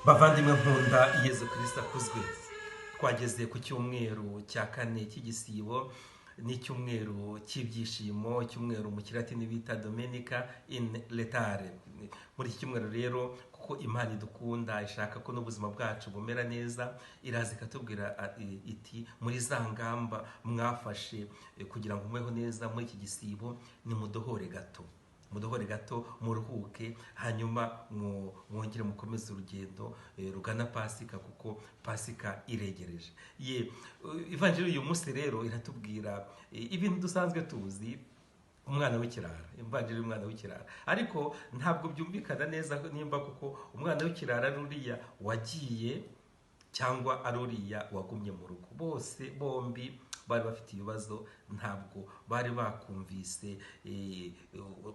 Bavandimwe nkunda, Yezu Kirisita akuzwe. Twageze ku cyumweru cya kane cy'igisibo. Ni icyumweru cy'ibyishimo, icyumweru mu Kilatini bita Domenica in Laetare. Muri iki cyumweru rero, kuko Imana idukunda, ishaka ko n'ubuzima bwacu bumera neza, iraza ikatubwira iti: "Muri za ngamba mwafashe kugira ngo mubeho neza muri iki gisibo, nimudohore gato, mudohore gato, muruhuke, hanyuma mwongere mukomeze urugendo rugana Pasika, kuko Pasika iregereje." Ye, ivanjiri uyu munsi rero iratubwira ibintu dusanzwe tuzi, umwana w'ikirara, ivanjiri y'umwana w'ikirara. Ariko ntabwo byumvikana neza nimba kuko umwana w'ikirara ari uriya wagiye cyangwa ari uriya wagumye mu rugo. Bose bombi bari bafite ibibazo, ntabwo bari bakumvise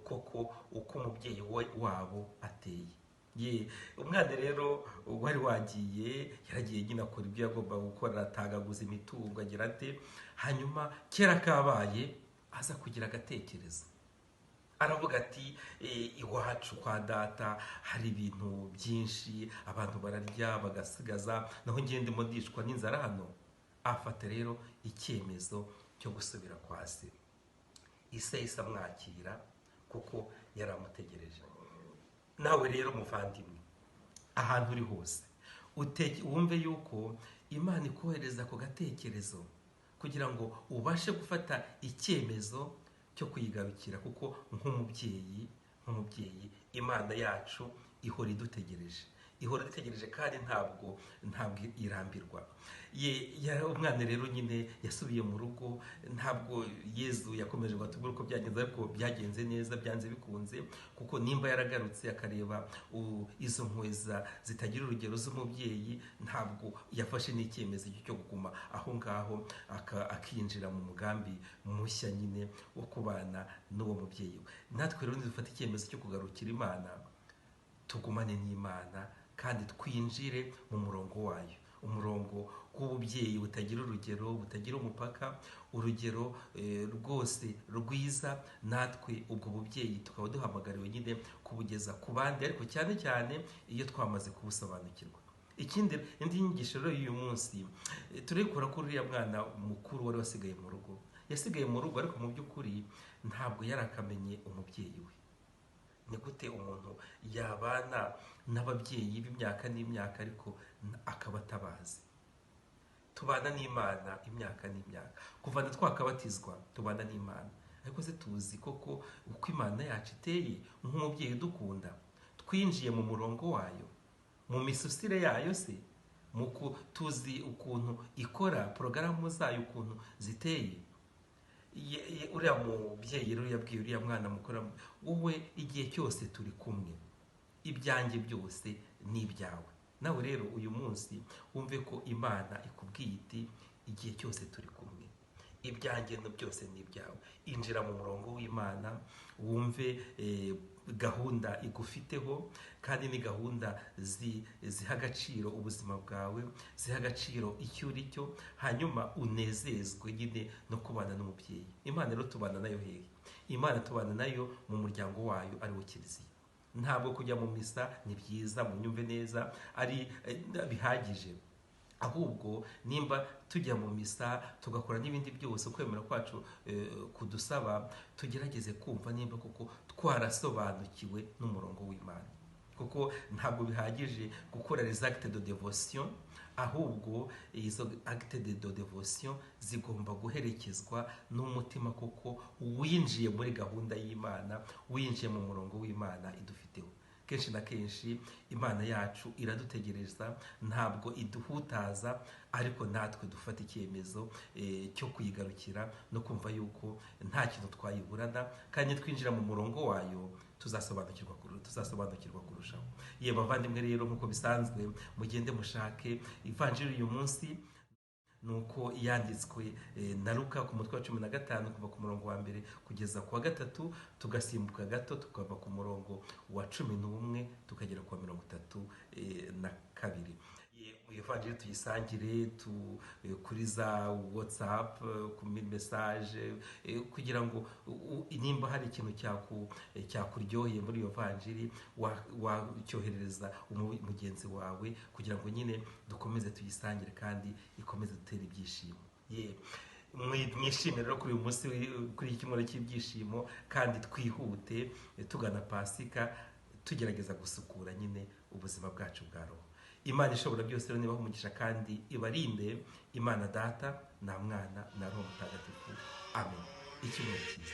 koko uko umubyeyi wabo ateye. Ye, umwana rero wari wagiye, yaragiye nyine akora ibyo yagombaga gukora, atagaguza imitungo, agira ate, hanyuma kera kabaye aza kugira agatekerezo, aravuga ati: "Iwacu kwa data hari ibintu byinshi, abantu bararya bagasigaza, naho ngende ndimo ndicwa n'inzara hano." Afata rero icyemezo cyo gusubira kwa se. Ise yahise amwakira kuko yari amutegereje. Nawe rero muvandimwe, ahantu uri hose, wumve yuko Imana ikohereza ako gatekerezo kugira ngo ubashe gufata icyemezo cyo kuyigarukira, kuko nk'umubyeyi Imana yacu ihora idutegereje, ihora idutegereje, kandi ntabwo irambirwa. Umwana rero nyine yasubiye mu rugo. Ntabwo Yezu yakomeje ngo atubwire uko byagenze, ariko byagenze neza byanze bikunze, kuko nimba yaragarutse akareba izo mpuhwe zitagira urugero z'umubyeyi, ntabwo yafashe n'icyemezo cyo kuguma aho ngaho, akinjira mu mugambi mushya nyine wo kubana n'uwo mubyeyi we. Natwe rero nidufata icyemezo cyo kugarukira Imana, tugumane n'Imana kandi twinjire mu murongo wayo, umurongo w'ububyeyi butagira urugero, butagira umupaka, urugero rwose rwiza. Natwe ubwo bubyeyi tukaba duhamagariwe nyine kubugeza ku bandi, ariko cyane cyane iyo twamaze kubusobanukirwa. Ikindi, indi nyigisho rero y'uyu munsi, turikura ko uriya mwana mukuru wari wasigaye mu rugo, yasigaye mu rugo, ariko mu by'ukuri ntabwo yari akamenye umubyeyi we. Ni gute umuntu yabana n'ababyeyi b'imyaka n'imyaka ariko akaba atabazi? Tubana n'Imana imyaka n'imyaka, kuva na twakabatizwa tubana n'Imana, ariko se tuzi koko uko Imana yacu iteye nk'umubyeyi udukunda? Twinjiye mu murongo wayo, mu misusire yayo se? Tuzi ukuntu ikora, porogaramu zayo ukuntu ziteye? Uriya mubyeyi rero yabwiye uriya mwana mukuru: "Wowe igihe cyose turi kumwe, ibyanjye byose ni ibyawe." Nawe rero uyu munsi wumve ko Imana ikubwiye iti: "Igihe cyose turi kumwe, ibyanjye byose ni ibyawe." Injira mu murongo w'Imana, wumve gahunda igufiteho, kandi ni gahunda ziha agaciro ubuzima bwawe, ziha agaciro icyo uri cyo, hanyuma unezezwe nyine no kubana n'umubyeyi. Imana rero tubana nayo hehe? Imana tubana nayo mu muryango wayo, ari wo Kiliziya. Ntabwo kujya mu misa, ni byiza, munyumve neza, ari bihagije. Ahubwo nimba tujya mu misa, tugakora n'ibindi byose ukwemera kwacu kudusaba, tugerageze kumva nimba koko twarasobanukiwe n'umurongo w'Imana, kuko ntabwo bihagije gukora les actes de dévotion. Ahubwo izo actes de dévotion zigomba guherekezwa n'umutima koko winjiye muri gahunda y'Imana, winjiye mu murongo w'Imana idufiteho. Kenshi na kenshi Imana yacu iradutegereza, ntabwo iduhutaza, ariko natwe dufata icyemezo cyo kuyigarukira no kumva yuko nta kintu twayiburana, kandi twinjira mu murongo wayo tuzasobanukirwa kurushaho. Ye, bavandimwe rero, nk'uko bisanzwe, mugende mushake ivanjiri uyu munsi. Nuko yanditswe na Luka ku mutwe wa 15, kuva ku murongo wa mbere kugeza ku wa gatatu, tugasimbuka gato tukava ku murongo wa 11 tukagera ku wa 32. Iyo Evanjiri tuyisangire kuri za WhatsApp, ku message, kugira ngo nimba hari ikintu cyakuryoheye muri iyo vanjiri wacyoherereza mugenzi wawe, kugira ngo nyine dukomeze tuyisangire kandi ikomeze dutere ibyishimo. Mwishimire rero kuri uyu munsi, kuri iki cyumweru cy'ibyishimo, kandi twihute tugana Pasika, tugerageza gusukura nyine ubuzima bwacu bwa roho. Imana ishobora byose rero nibahe umugisha kandi ibarinde. Imana Data na Mwana na Roho Mutagatifu. Amen. Icyumweru cyiza.